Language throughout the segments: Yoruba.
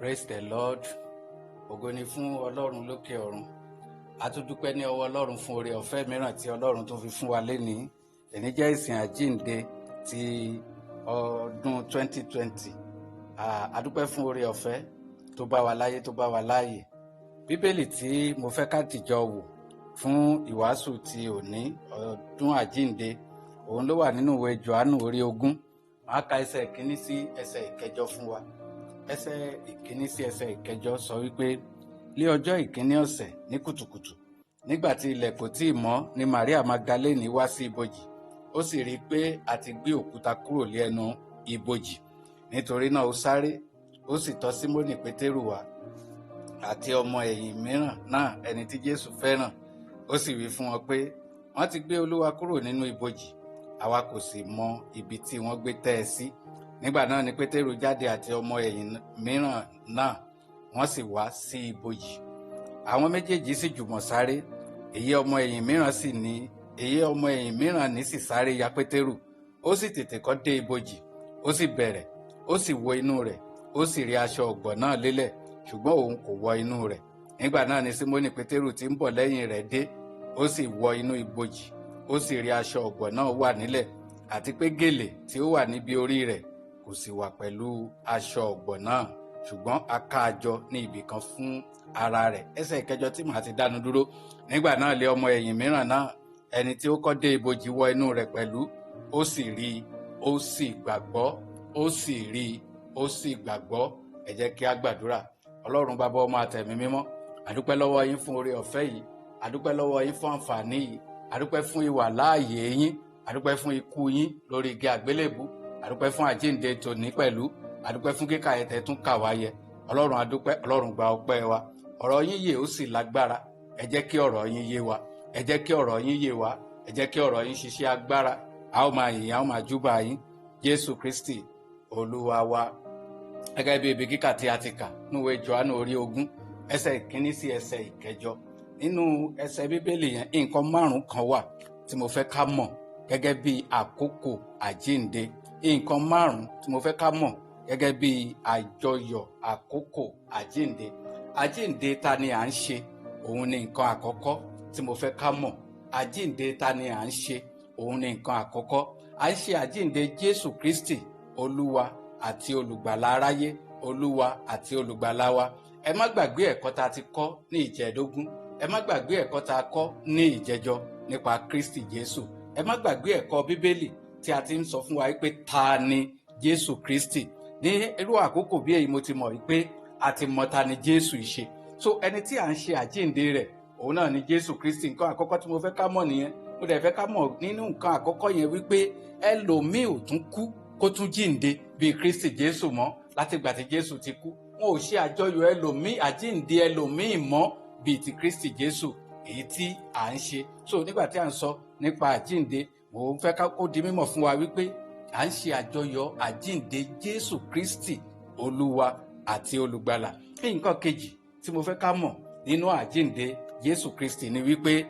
Praise the Lord. Ògo ni fún Ọlọ́run lókè ọ̀run. A tún dúpẹ́ ní ọwọ́ Ọlọ́run fún oore ọ̀fẹ́ mìíràn tí Ọlọ́run tún fi fún wa lénìí. Èní jẹ́ ìsìn àjíǹde ti ọdún 2020. A dúpẹ́ fún oore ọ̀fẹ́ tó bá wa láyé, tó bá wa láàyè. Bíbélì tí mo fẹ́ ká dìjọ wò fún ìwàásù ti òní ọdún àjíǹde, òun ló wà nínú ìwé Jòhánù orí 20. Màá ka ẹsẹ̀ ìkíní sí ẹsẹ̀ ìkẹjọ fún wa. Ẹsẹ̀ ìkíní sí ẹsẹ̀ ìkẹjọ sọ wípé, ní ọjọ́ ìkíní ọ̀sẹ̀ ní kùtùkùtù, nígbà tí ilẹ̀ kò tíì mọ́, ni Maria Magdalene wá sí ibojì. Ó sì rí i pé a ti gbé òkúta kúrò lé ẹnu ibojì. Nítorí náà ó sáré, ó sì tọ̀ Símónì Pétérù wá àti ọmọ ẹ̀yìn mìíràn náà, ẹni tí Jésù fẹ́ràn. Ó sì wí fún wọn pé, wọ́n ti gbé Olúwa kúrò nínú ibojì, àwa kò sì mọ ibi tí wọ́n gbé tẹ́ ẹ sí. Nígbà náà ni Pétérù jáde àti ọmọ ẹ̀yìn mìíràn náà, wọ́n sì wá sí ibojì. Àwọn méjèèjì sì jùmọ̀ sáré. Èyí ọmọ ẹ̀yìn mìíràn ní sì sáré ya Pétérù. Ó sì tètè kọ́ dé ibojì, ó sì bẹ̀rẹ̀, ó sì wo inú rẹ̀, ó sì rí aṣọ ọ̀gbọ̀ náà lélẹ̀, ṣùgbọ́n òun kò wọ inú rẹ̀. Nígbà náà ni Símónì Pétérù tí ń bọ̀ lẹ́yìn rẹ̀ dé, ó sì wọ inú ibojì, ó sì rí aṣọ ọ̀gbọ̀ náà wà nílẹ̀, àti pé gèlè tí ó wà níbi orí rẹ̀ kò sì wà pẹ̀lú aṣọ ọ̀gbọ̀ náà, ṣùgbọ́n a ká a jọ ní ibì kan fún ara rẹ̀. Ẹsẹ̀ ìkẹjọ tí màá ti dánu dúró. Nígbà náà lé ọmọ ẹ̀yìn mìíràn náà, ẹni tí ó kọ́ dé ibojì, wọ inú rẹ̀ pẹ̀lú, ó sì rí i, ó sì gbàgbọ́. Ó sì rí i, ó sì gbàgbọ́. Ẹ jẹ́ kí a gbàdúrà. Ọlọ́run Bàbá, Ọmọ àtẹ̀mí mímọ́, àdúpẹ́ lọ́wọ́ yín fún oore ọ̀fẹ́ yìí, àdúpẹ́ lọ́wọ́ yín fún àǹfààní yìí, àdúpẹ́ fún ìwà láàyè yín, àdúpẹ́ fún ikú yín lórí igi àgbélébù, àdúpẹ́ fún àjíǹde tòní pẹ̀lú, àdúpẹ́ fún kíkà ẹ̀tẹ̀ tún kà wá yẹ. Ọlọ́run, àdúpẹ́. Ọlọ́run, gba ọpẹ́ wa. Ọ̀rọ̀ yín yè, ó sì lágbára. Ẹ jẹ́ kí ọ̀rọ̀ yín yé wa, ẹ jẹ́ kí ọ̀rọ̀ yín yé wa, ẹ jẹ́ kí ọ̀rọ̀ yín ṣiṣẹ́ agbára. A ó máa yìn, a ó máa júbà yín. Jésù Kristi Olúwa wa. Gẹ́gẹ́ bí ibi kíkà tí a ti kà níwèé Jòhánù orí 20, ẹsẹ̀ ìkíní sí ẹsẹ̀ ìkẹjọ, nínú ẹsẹ̀ Bíbélì yẹn, nǹkan márùn kan wà tí mo fẹ́ ká mọ̀ gẹ́gẹ́ bí àkókò àjíǹde. Nǹkan 5 tí mo fẹ́ ká mọ̀ gẹ́gẹ́ bí àjọyọ̀ àkókò àjíǹde. Àjíǹde ta ni à ń ṣe? Òun ni nǹkan àkọ́kọ́ tí mo fẹ́ ká mọ̀. Àjíǹde ta ni à ń ṣe? Òun ni nǹkan àkọ́kọ́. À ń ṣe àjíǹde Jésù Kristi, Olúwa àti olùgbàlà aráyé, Olúwa àti olùgbàlà wa. Ẹ má gbàgbé ẹ̀kọ́ tá a ti kọ́ ní ìjẹ́ẹ̀dógún. Ẹ má gbàgbé ẹ̀kọ́ tá a kọ́ ní ìjẹjọ nípa Kristi Jésù. Ẹ má gbàgbé ẹ̀kọ́ Bíbélì tí a ti ń sọ fún wa pé ta ni Jésù Kristi. Ní irú àkókò bí èyí, mo ti mọ̀ wípé a ti mọ̀ ta ni Jésù ṣe. So ẹni tí à ń ṣe àjíǹde rẹ̀, òun náà ni Jésù Kristi. Nǹkan àkọ́kọ́ tí mo fẹ́ ká mọ̀ nìyẹn. Mo dẹ̀ fẹ́ ká mọ̀ nínú nǹkan àkọ́kọ́ yẹn wípé ẹlòmíì ò tún kú kó tún jíǹde bíi Kristi Jésù mọ́. Látìgbà tí Jésù ti kú, wọn ò ṣe àjọyọ̀ ẹlòmíì, àjíǹde ẹlòmíì mọ́ bíi ti Kristi Jésù èyí tí à ń ṣe. So nígbà tí à ń sọ nípa àjíǹde, mò ń fẹ́ kó di mímọ̀ fún wa wípé à ń ṣe àjọyọ̀ àjíǹde Jésù Kristi, Olúwa àti olùgbàlà. Nǹkan kejì tí mo fẹ́ ká mọ̀ nínú àjíǹde Jésù Kristi ni wípé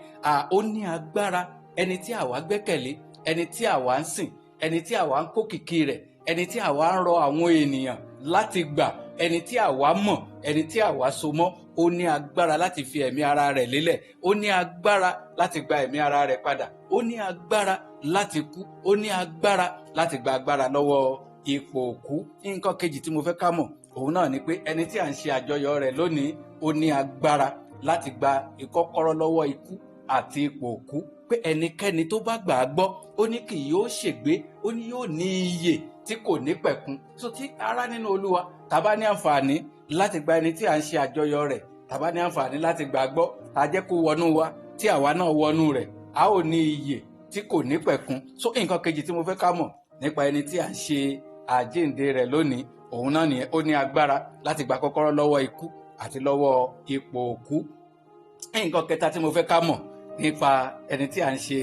ó ní agbára. Ẹni tí àwa gbẹ́kẹ̀lé, ẹni tí àwa ń sìn, ẹni tí àwa ń kó kìkì rẹ̀, ẹni tí àwa ń rọ àwọn ènìyàn láti gbà, ẹni tí àwa mọ̀, ẹni tí àwa so mọ́, ó ní agbára láti fi ẹ̀mí ara rẹ̀ lélẹ̀, ó ní agbára láti gba ẹ̀mí ara rẹ̀ padà, ó ní agbára láti kú, ó ní agbára láti gba agbára lọ́wọ́ ipò òkú. Nǹkan kejì tí mo fẹ́ ká mọ̀, òun náà ni pé ẹni tí à ń ṣe àjọyọ̀ rẹ̀ lónìí, ó ní agbára láti gba ìkọ́kọ́rọ́ lọ́wọ́ ikú àti ipò òkú, pé ẹnikẹ́ni tó bá gbà á gbọ́, ó ní kì yóò ṣègbé, ó ní yóò ní iyè tí kò ní pẹ̀kun. So tí ará nínú Olúwa, tá bá ní àǹfààní láti gba ẹni tí à ń ṣe àjọyọ̀ rẹ̀, tá bá ní àǹfààní láti gbà á gbọ́, tá jẹ́ kó wọnú wa, tí àwa náà wọnú rẹ̀, a ó ní iyè tí kò ní pẹ̀kun. So nǹkan kejì tí mo fẹ́ ká mọ̀ nípa ẹni tí à ń ṣe àjíǹde rẹ̀ lónìí, òun náà nìyẹn. Ó ní agbára láti gba kọ́kọ́rọ́ lọ́wọ́ ikú àti lọ́wọ́ ipò òkú. Nǹkan kẹta tí mo fẹ́ ká mọ̀ nípa ẹni tí à ń ṣe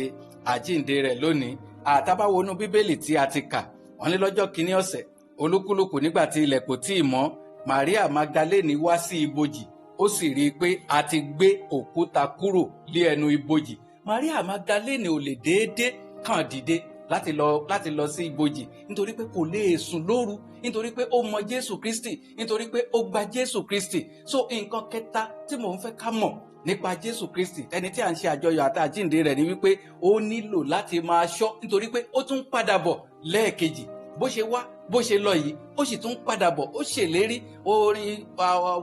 àjíǹde rẹ̀ lónìí, àtàbáwọnú Bíbélì tí a ti kà, wọ́n ní lọ́jọ́ kìíní ọ̀sẹ̀, olúkúlùkù, nígbà tí ilẹ̀ kò tíì mọ́, Maria Magdalene wá sí ibojì, ó sì rí i pé a ti gbé òkúta kúrò lé ẹnu ibojì. Maria Magdalene ò lè déédé kàn dìde láti láti lọ sí ibojì, nítorí pé kò lè sùn lóru, nítorí pé ó mọ Jésù Kristi, nítorí pé ó gba Jésù Kristi. So nǹkan kẹta tí mò ń fẹ́ ká mọ̀ nípa Jésù Kristi, ẹni tí à ń ṣe àjọyọ̀ àti àjíǹde rẹ̀, ni wípé ó nílò láti máa ṣọ́, nítorí pé ó tún padà bọ̀ lẹ́ẹ̀kejì. Bó ṣe wá, bó ṣe lọ yìí, ó sì tún padà bọ̀. Ó ṣèlérí. Orin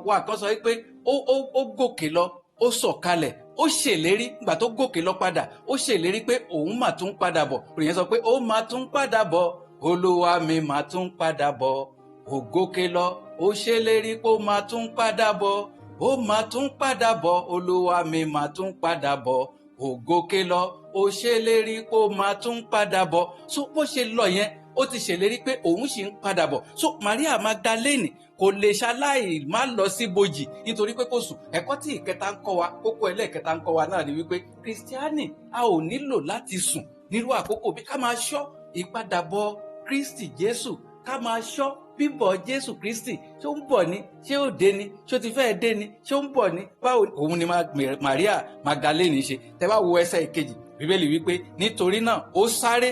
wa kan sọ wípé ó gòkè lọ, ó sọ̀kalẹ̀, ó ṣèlérí. Nígbà tó gòkè lọ padà, ó ṣèlérí pé òun mà tún padà bọ̀. Òyìn sọ pé ó mà tún padà bọ̀, Olúwa mi mà tún padà bọ̀. Ó gòkè lọ, ó ṣèlérí pé ó mà tún padà bọ̀, ó mà tún padà bọ̀, Olúwa mi mà tún padà bọ̀. Ó gòkè lọ, ó ṣèlérí pé ó mà tún padà bọ̀. So bó ṣe lọ yẹn, ó ti ṣèlérí pé òun sì ń padà bọ̀. So Maria Magdalene kò lè ṣaláì má lọ sí bojì nítorí pé kò sùn. Ẹ̀kọ́ tí ìkẹta ń kọ́ wa, kókó ẹlẹ́ẹ̀kẹta ń kọ́ wa náà ni wípé Kristiani, a ò nílò láti sùn nírú àkókò bí ká máa ṣọ́ ìpadàbọ̀ Kristi Jésù, ká máa ṣọ́ bíbọ̀ Jésù Kristi. Ṣé ó ń bọ̀ ni? Ṣé ó dé ni? Ṣé ó ti fẹ́ẹ́ dé ni? Ṣé ó ń bọ̀ ni? Báwo òun ni Maria Magdalene ṣe? Tẹ́ bá wo ẹsẹ̀ ìkejì Bíbélì, wípé nítorí náà ó sáré,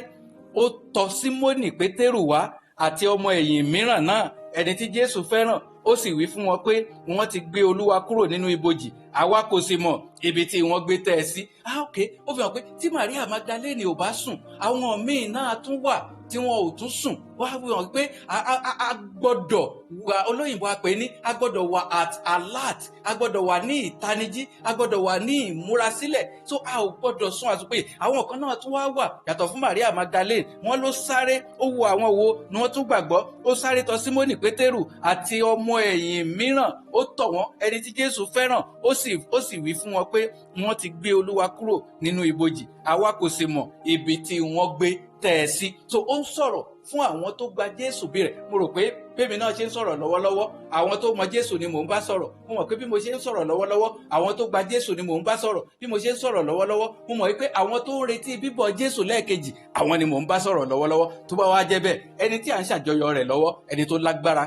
ó tọ̀ Símónì Pétérù wá àti ọmọ ẹ̀yìn mìíràn náà, ẹni tí Jésù fẹ́ràn. Ó sì wí fún wọn pé wọ́n ti gbé Olúwa kúrò nínú ibojì, àwa kò sì mọ̀ ibi tí wọ́n gbé tẹ́ ẹ sí. Ah, ok, ó fi hàn pé tí Maria Magdalene ò bá sùn, àwọn míì náà tún wà tí wọn ò tún sùn. Wá fi hàn pé a gbọ́dọ̀ wà, olóyìnbó a pè ní a gbọ́dọ̀ wà at alert, a gbọ́dọ̀ wà ní ìtanijí, a gbọ́dọ̀ wà ní ìmúrasílẹ̀. So a ò gbọ́dọ̀ sùn àsùnpé. Àwọn kan náà tún wá wà yàtọ̀ fún Maria Magdalene. Wọ́n ló sáré, ó wo àwọn wo ni wọ́n tún gbàgbọ́. Ó sáré tọ̀ Símónì Pétérù àti ọmọ ẹ̀yìn mìíràn, ó tọ̀ wọ́n, ẹni tí Jésù fẹ́ràn, ó sì wí fún wọn pé wọ́n ti gbé Olúwa kúrò nínú ibojì, àwa kò sì mọ̀ ibi tí wọ́n gbé tẹ̀ ẹ́ sí. So ó ń sọ̀rọ̀ fún àwọn tó gba Jésù bí rẹ̀. Mo rò pé bẹ́mi náà ṣe ń sọ̀rọ̀ lọ́wọ́lọ́wọ́, àwọn tó mọ Jésù ni mò ń bá sọ̀rọ̀. Mo mọ̀ pé bí mo ṣe ń sọ̀rọ̀ lọ́wọ́lọ́wọ́, àwọn tó gba Jésù ni mò ń bá sọ̀rọ̀. Bí mo ṣe ń sọ̀rọ̀ lọ́wọ́lọ́wọ́, mo mọ̀ pé àwọn tó ń retí bíbọ̀ Jésù lẹ́ẹ̀kejì, àwọn ni mò ń bá sọ̀rọ̀ lọ́wọ́lọ́wọ́. Tó bá wá jẹ́ bẹ́ẹ̀, ẹni tí à ń ṣàjọyọ̀ rẹ̀ lọ́wọ́, ẹni tó lágbára,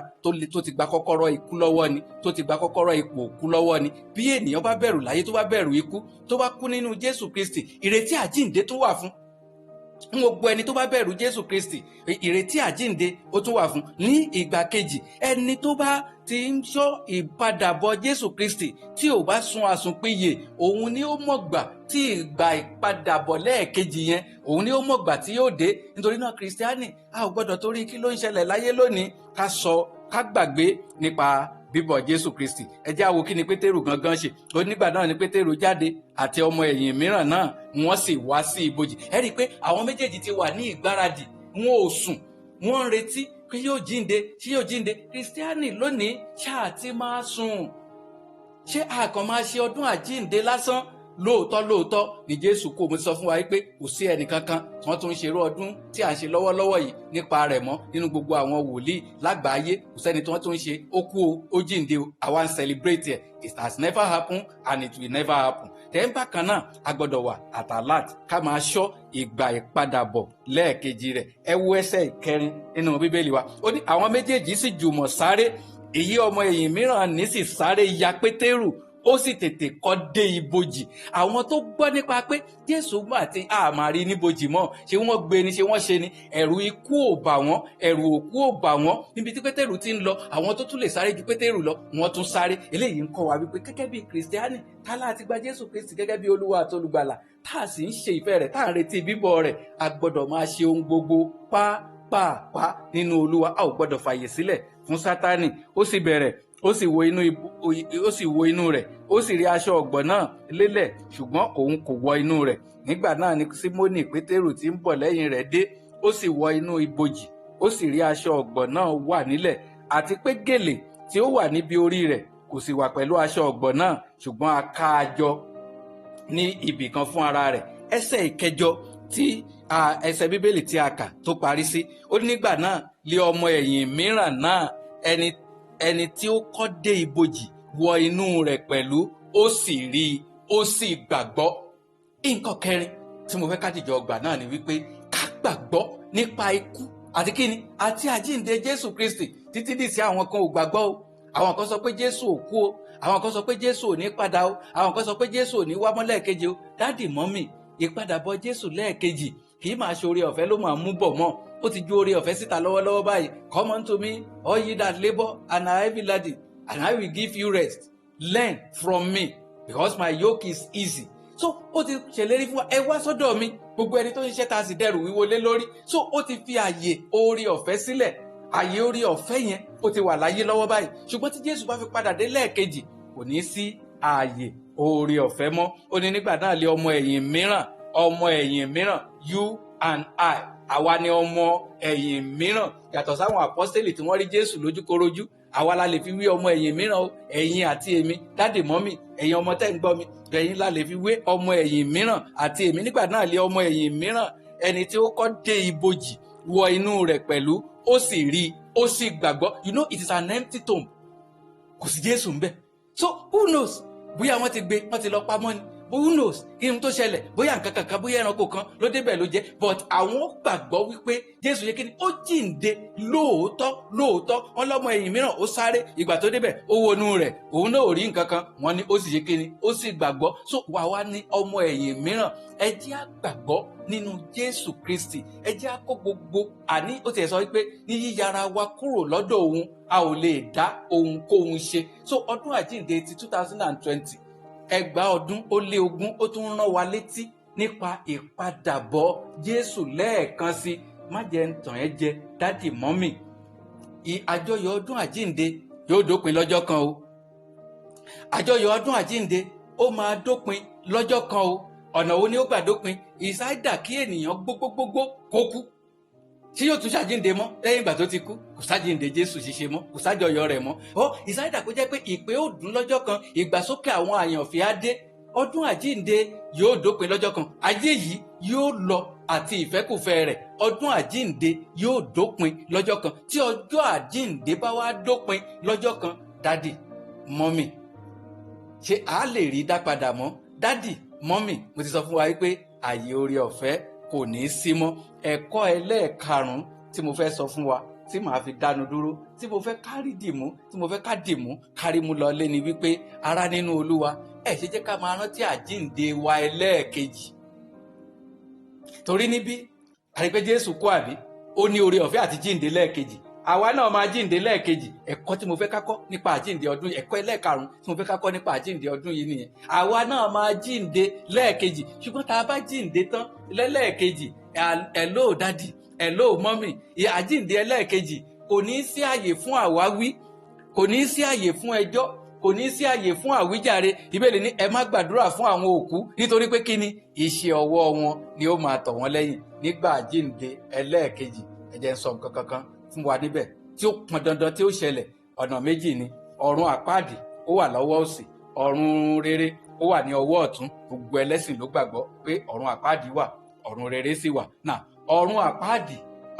tó ti gba kọ́kọ́rọ́ ikú lọ́wọ́ ni, tó ti gba kọ́kọ́rọ́ ipò òkú lọ́wọ́ ni. Bí ènìyàn bá bẹ̀rù láyé, tó bá bẹ̀rù ikú, tó bá kú nínú Jésù Kristi, ìrètí àjíǹde tó wà fún gbogbo ẹni tó bá bẹ̀rù Jésù Kristi, ìrètí àjínde ó tún wà fún ní ìgbà kejì. Ẹni tó bá ti ń ṣọ́ ìpadàbọ̀ Jésù Kristi, tí ò bá sun àsùnpìyè, òun ni ó mọ̀gbà tí ìgbà ìpadàbọ̀ lẹ́ẹ̀kejì yẹn, òun ni ó mọ̀gbà tí yóò dé. Nítorí náà, Kristiani, a ò gbọ́dọ̀ torí kí ló ń ṣẹlẹ̀ láyé lónìí ká sọ ká gbàgbé nípa bíbọ̀ Jésù Kristi. Ẹ jẹ́ á wo kí ni Pétérù gangan ṣe. Ó nígbà náà ni Pétérù jáde àti ọmọ ẹ̀yìn mìíràn náà, wọ́n sì wá sí ibojì. Ẹ rí i pé àwọn méjèèjì ti wà ní ìgbáradì, wọn ò sùn, wọ́n ń retí pé yóò jíǹde, ṣé yóò jíǹde. Kristiani lónìí, ṣáà ti máa sùn? Ṣé a kàn máa ṣe ọdún àjíǹde lásán? Lóòótọ́ lóòótọ́ ni Jésù kú. Mo ti sọ fún wa pé kò sí ẹnìkankan tí wọ́n tún ń ṣerú ọdún tí à ń ṣe lọ́wọ́lọ́wọ́ yìí nípa rẹ̀ mọ́ nínú gbogbo àwọn wòlíì lágbàáyé. Kò sẹ́ni tí wọ́n tún ń ṣe ó kú o, ó jíǹde o, àwa ń celebrate ẹ̀. It has never happened and it will never happen. Tẹ̀ ń bákan náà, a gbọ́dọ̀ wà at alert, ká máa ṣọ́ ìgbà ìpadàbọ̀ lẹ́ẹ̀kejì rẹ̀. Ẹ wo ẹsẹ̀ ìkẹrin nínú Bíbélì wa. Ó ní àwọn méjèèjì sì jùmọ̀ sáré. Èyí ọmọ ẹ̀yìn mìíràn ní sì sáré ya Pétérù, ó sì tètè kọ́ dé ibojì. Àwọn tó gbọ́ nípa pé Jésù gbọ́ àti àmàrí níbojì mọ́, ṣé wọ́n gbé ni, ṣé wọ́n ṣe ni, ẹ̀rù ikú ò bà wọ́n, ẹ̀rù òkú ò bà wọ́n. Níbi tí Pétérù ti ń lọ, àwọn tó tún lè sáré ju Pétérù lọ, wọ́n tún sáré. Eléyìí ń kọ́ wa wípé gẹ́gẹ́ bí Kìrìsìtíánì tá ti gba Jésù Kristi gẹ́gẹ́ bí Olúwa àti Olùgbàlà, tá a sì ń ṣe ìfẹ́ rẹ̀, tá à ń retí bíbọ̀ rẹ̀, a gbọ́dọ̀ máa ṣe ohun gbogbo pápápá nínú Olúwa. A ò gbọ́dọ̀ fàyè sílẹ̀ fún Sátánì. Ó sì bẹ̀rẹ̀, ó sì wo inú rẹ̀, ó sì rí aṣọ ọ̀gbọ̀ náà lélẹ̀, ṣùgbọ́n òun kò wọ inú rẹ̀. Nígbà náà ni Símónì Pétérù tí ń bọ̀ lẹ́yìn rẹ̀ dé, ó sì wọ inú ibojì, ó sì rí aṣọ ọ̀gbọ̀ náà wà nílẹ̀, àti pé gèlè tí ó wà níbi orí rẹ̀ kò sì wà pẹ̀lú aṣọ ọ̀gbọ̀ náà, ṣùgbọ́n a ká a jọ ní ibì kan fún ara rẹ̀. Ẹsẹ̀ ìkẹjọ tí ẹsẹ̀ Bíbélì tí a kà tó parí sí, ó ní nígbà náà lé ọmọ ẹ̀yìn mìíràn náà, ẹni tí ó kọ́ dé ibojì, wọ inú rẹ̀ pẹ̀lú, ó sì rí i, ó sì gbàgbọ́. Nǹkan kẹrin tí mo fẹ́ ká dìjọ gbà náà ni wípé ká gbàgbọ́ nípa ikú àti kíni àti àjíǹde Jésù Kristi. Títí dì sí, àwọn kan ò gbàgbọ́ o. Àwọn kan sọ pé Jésù ò kú o, àwọn kan sọ pé Jésù ò ní padà o, àwọn kan sọ pé Jésù ò ní wá mọ́ lẹ́ẹ̀kejì o. Daddy, mummy, ìpadàbọ̀ Jésù lẹ́ẹ̀kejì. Kì í máa ṣe oore ọ̀fẹ́ ló máa mú bọ̀ mọ́. Ó ti ju oore ọ̀fẹ́ síta lọ́wọ́lọ́wọ́ báyìí. "Come unto me, all ye that labour and are heavy laden, and I will give you rest. Learn from me, because my yoke is easy." So ó ti ṣèlérí fún wa, "Ẹ wá sọ́dọ̀ mi, gbogbo ẹni tó ń ṣiṣẹ́ tá a sì dẹrù wíwo lé lórí." So ó ti fi àyè oore ọ̀fẹ́ sílẹ̀. Àyè oore ọ̀fẹ́ yẹn, ó ti wà láyé lọ́wọ́ báyìí, ṣùgbọ́n tí Jésù bá fi padà dé lẹ́ẹ̀kejì, kò ní sí ààyè oore ọ̀fẹ́ mọ́. Ó ní nígbà náà lé ọmọ ẹ̀yìn mìíràn, ọmọ ẹ̀yìn mìíràn, you and I, àwa ni ọmọ ẹ̀yìn mìíràn yàtọ̀ sáwọn àpọ́sítélì tí wọ́n rí Jésù lójúkorojú. Àwa la lè fi wé ọmọ ẹ̀yìn mìíràn o. Ẹ̀yin àti èmi, daddy, mummy, ẹ̀yin ọmọ tẹ́ ń gbọ́ mi, ẹ̀yin la lè fi wé ọmọ ẹ̀yìn mìíràn àti èmi. Nígbà náà lé ọmọ ẹ̀yìn mìíràn, ẹni tí ó kọ́ dé ibojì, wọ inú rẹ̀ pẹ̀lú, ó sì rí i, ó sì gbàgbọ́. You know, it is an empty tomb. Kò sí Jésù ńbẹ̀. So who knows, bóyá wọ́n ti gbé, wọ́n ti lọ pamọ́ ni. Who knows kí n tó ṣẹlẹ̀, bóyá nǹkan kankan, bóyá ẹranko kan ló débẹ̀ ló jẹ́. But àwọn gbàgbọ́ wípé Jésù yẹ kí ni, ó jíǹde lóòótọ́ lóòótọ́. Wọn lọ́mọ ẹ̀yìn mìíràn, ó sáré. Ìgbà tó débẹ̀, ó wọnú rẹ̀, òun náà ò rí nǹkan kan. Wọ́n ní ó sì ṣe kí ni, ó sì gbàgbọ́. So wà wá ní ọmọ ẹ̀yìn mìíràn. Ẹ jẹ́ á gbàgbọ́ nínú Jésù Kristi. Ẹ jẹ́ á kó gbogbo àní. Ó ti ẹ̀ sọ wípé ní yíyára wa kúrò lọ́dọ̀ òun, a ò lè dá ohunkóhun ṣe. So ọdún àjíǹde ti 2020, 2020, ó tún rán wa létí nípa ìpadàbọ̀ Jésù lẹ́ẹ̀kan sí. Má jẹ́ ń tàn ẹ́ jẹ, daddy, mummy, àjọyọ̀ ọdún àjíǹde yóò dópin lọ́jọ́ kan o. Àjọyọ̀ ọdún àjíǹde, ó máa dópin lọ́jọ́ kan o. Ọ̀nà wo ni ó gbà dópin? Ìsáídà kí ènìyàn gbogbogbò kó kú, tí yóò tún ṣàjíǹde mọ́ lẹ́yìn ìgbà tó ti kú, kò sájíǹde Jésù ṣiṣẹ́ mọ́, kò sájọyọ̀ rẹ̀ mọ́. Ó ìsáídà kó jẹ́ pé ìpè ó dùn lọ́jọ́ kan, ìgbàsókè àwọn àyànfẹ́ á dé. Ọdún àjíǹde yóò dópin lọ́jọ́ kan. Ayé yìí yóò lọ àti ìfẹ́kùfẹ́ rẹ̀. Ọdún àjíǹde yóò dópin lọ́jọ́ kan. Tí ọjọ́ àjíǹde bá wá dópin lọ́jọ́ kan, daddy, mummy, ṣé a lè rí dá padà mọ́? Daddy, mummy, mo ti sọ fún wa wípé ààyè oore ọ̀fẹ́ kò ní í sí mọ́. Ẹ̀kọ́ ẹlẹ́ẹ̀karùn-ún tí mo fẹ́ sọ fún wa, tí màá fi dánu dúró, tí mo fẹ́ kárí dìmú, tí mo fẹ́ ká dìmú kárí mú lọ lé ni wípé, ará nínú Olúwa, ẹ ṣe jẹ́ ká máa rántí àjíǹde wa ẹlẹ́ẹ̀kejì. Torí níbí àrí pé Jésù kú, àbí? Ó ní oore ọ̀fẹ́ àti jíǹde lẹ́ẹ̀kejì. Àwa náà máa jíǹde lẹ́ẹ̀kejì. Ẹ̀kọ́ tí mo fẹ́ ká kọ́ nípa àjíǹde ọdún, ẹ̀kọ́ ẹlẹ́ẹ̀karùn-ún tí mo fẹ́ ká kọ́ nípa àjíǹde ọdún yìí nìyẹn. Àwa náà máa jíǹde lẹ́ẹ̀kejì. Ṣùgbọ́n tá a bá jíǹde tán lẹ́lẹ́ẹ̀kejì, hello daddy, hello mummy, àjíǹde ẹlẹ́ẹ̀kejì, kò ní í sí àyè fún àwáwí, kò ní í sí àyè fún ẹjọ́, kò ní sí àyè fún àwíjàre. Ìbéèrè ní ẹ má gbàdúrà fún àwọn òkú, nítorí pé kí ni, iṣẹ́ ọwọ́ wọn ni ó máa tọ̀ wọ́n lẹ́yìn nígbà àjíǹde ẹlẹ́ẹ̀kejì. Ẹ jẹ́ ń sọ nǹkan kankan fún wa níbẹ̀ tí ó pọn dandan tí ó ṣẹlẹ̀. Ọ̀nà méjì ni. Ọ̀run àpáàdì, ó wà lọ́wọ́ òsì. Ọ̀run rere, ó wà ní ọwọ́ ọ̀tún. Gbogbo ẹlẹ́sìn ló gbàgbọ́ pé ọ̀run àpáàdì wà, ọ̀run rere sì wà náà. Ọ̀run àpáàdì,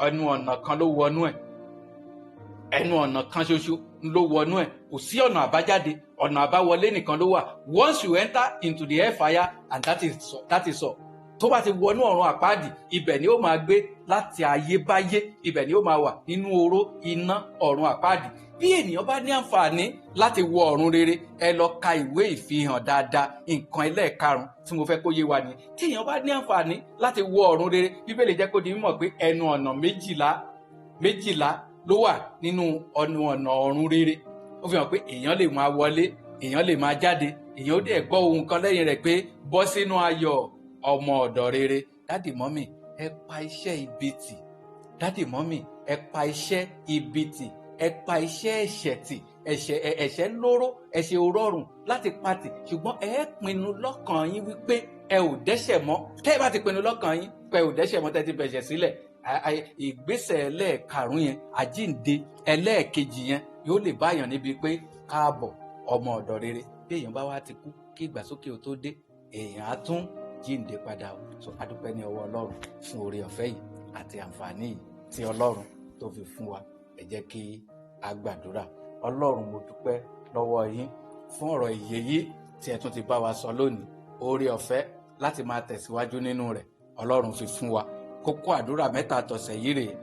ẹnu ọ̀nà kan ló wọnú ẹ̀. Ẹnu ọ̀nà kan ṣoṣo ló wọnú ẹ̀. Kò sí ọ̀nà àbájáde, ọ̀nà àbáwọlé nìkan ló wà. Once you enter into the hellfire and that is all. Tó bá ti wọnú ọ̀run àpáàdì, ibẹ̀ ni ó máa gbé láti ayébáyé. Ibẹ̀ ni ó máa wà nínú oró iná ọ̀run àpáàdì. Bí ènìyàn bá ní àǹfààní láti wọ ọ̀run rere, ẹ lọ ka ìwé Ìfihàn dáadáa. Nǹkan ẹlẹ́ẹ̀karùn tí mo fẹ́ kó yé wa ni, tí èèyàn bá ní àǹfààní láti wọ ọ̀run rere, Bíbélì jẹ́ kó di mímọ̀ pé ẹnu ọ̀nà méjìlá méjìlá ló wà nínú ọ̀nà ọ̀run rere. Ó fi hàn pé èèyàn lè máa wọlé, èèyàn lè máa jáde, èèyàn ó dẹ̀ gbọ́ ohun kan lẹ́yìn rẹ̀ pé, "Bọ́ sínú ayọ̀, ọmọ ọ̀dọ̀ rere." Daddy, mummy, ẹ pa iṣẹ́ ibi tì. Daddy, mummy, ẹ pa iṣẹ́ ibi tì. Ẹ pa iṣẹ́ ẹ̀ṣẹ̀ tì. Ẹ̀ṣẹ̀, ẹ̀ṣẹ̀ lóró, ẹ̀ṣẹ̀ ò rọrùn láti pa tì, ṣùgbọ́n ẹ pinnu lọ́kàn yín wípé ẹ ò dẹ́ṣẹ̀ mọ́. Tẹ́ ẹ bá ti pinnu lọ́kàn yín pé ẹ ò dẹ́ṣẹ̀ mọ́, tẹ́ ti bẹ̀ṣẹ̀ sílẹ̀, ìgbésẹ̀ ẹlẹ́ẹ̀karùn yẹn, àjíǹde ẹlẹ́ẹ̀kejì yẹn, yóò lè báyàn níbi pé, "Káàbọ̀, ọmọ ọ̀dọ̀ rere." Bí èèyàn bá wá ti kú kí ìgbàsókè ó tó dé, èèyàn á tún jíǹde padà o. So adúpẹ́ ní ọwọ́ Ọlọ́run fún oore ọ̀fẹ́ yìí àti àǹfààní yìí tí Ọlọ́run tó fi fún wa. Ẹ jẹ́ kí a gbàdúrà. Ọlọ́run, mo dúpẹ́ lọ́wọ́ yín fún ọ̀rọ̀ ìyè yìí tí ẹ tún ti bá wa sọ lónìí. Oore ọ̀fẹ́ láti máa tẹ̀síwájú nínú rẹ̀, Ọlọ́run fi fún wa. Kókó àdúrà mẹ́ta tọ̀sẹ̀ yìí rèé.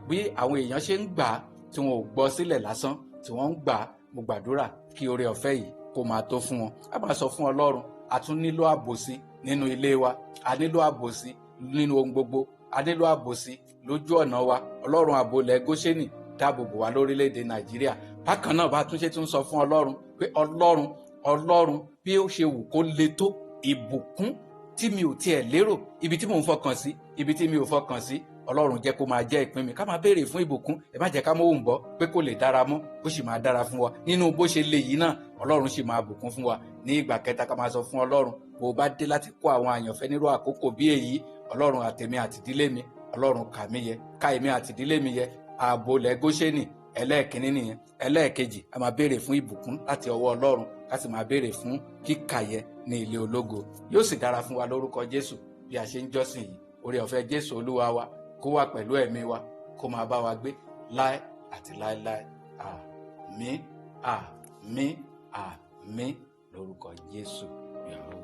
Bí àwọn èèyàn ṣe ń gbà á, tí wọn ò gbọ́ sílẹ̀ lásán, tí wọ́n ń gbà á, mo gbàdúrà kí oore ọ̀fẹ́ yìí kó máa tó fún wọn. A máa sọ fún Ọlọ́run, a tún nílò ààbò sí nínú ilé wa, a nílò ààbò sí. nínú ohun gbogbo. A nílò ààbò sí lójú ọ̀nà wa. Ọlọ́run ààbò ilẹ̀ Góṣẹ́nì dáàbò bò wá lórílẹ̀‐èdè Nàìjíríà. Bákan náà, bá tún ṣe tún sọ fún Ọlọ́run pé Ọlọ́run, Ọlọ́run, bí ó ṣe wù kó le tó, ìbùkún tí mi ò tiẹ̀ lérò, ibi tí mò ń fọkàn sí, ibi tí mi ò fọkàn sí, Ọlọ́run, jẹ́ kó máa jẹ́ ìpín mi. Ká máa béèrè fún ìbùkún. Ẹ má jẹ́ ká mọ̀ òun bọ́ pé kò lè dára mọ́, ó sì máa dára fún wa. Nínú bó ṣe le yìí náà, Ọlọ́run sì máa bùkún fún wa. Ní ìgbà kẹta, ká máa sọ fún Ọlọ́run, bó o bá dé láti kó àwọn àyànfẹ́ nírú àkókò bí èyí, Ọlọ́run, àtèmi àtìdílé mi, Ọlọ́run, kà mí yẹ, ká èmi àtìdílé mi yẹ. Ààbò lẹ̀ Góṣẹ́nì ẹlẹ́ẹ̀kínní nìyẹn. Ẹlẹ́ẹ̀kejì, a máa béèrè fún ìbùkún láti ọwọ́ Ọlọ́run, ká sì máa béèrè fún kíkàyẹ ní ilé ológo. Yóò sì dára fún wa lórúkọ Jésù. Bí a ṣe ń jọ́sìn yìí, oore ọ̀fẹ́ Jésù Olúwa wa kó wà pẹ̀lú ẹ̀mí wa, kó máa bá wa gbé láé àti láéláé. Àmín, àmín, àmín lórúkọ Jésù. Yahweh.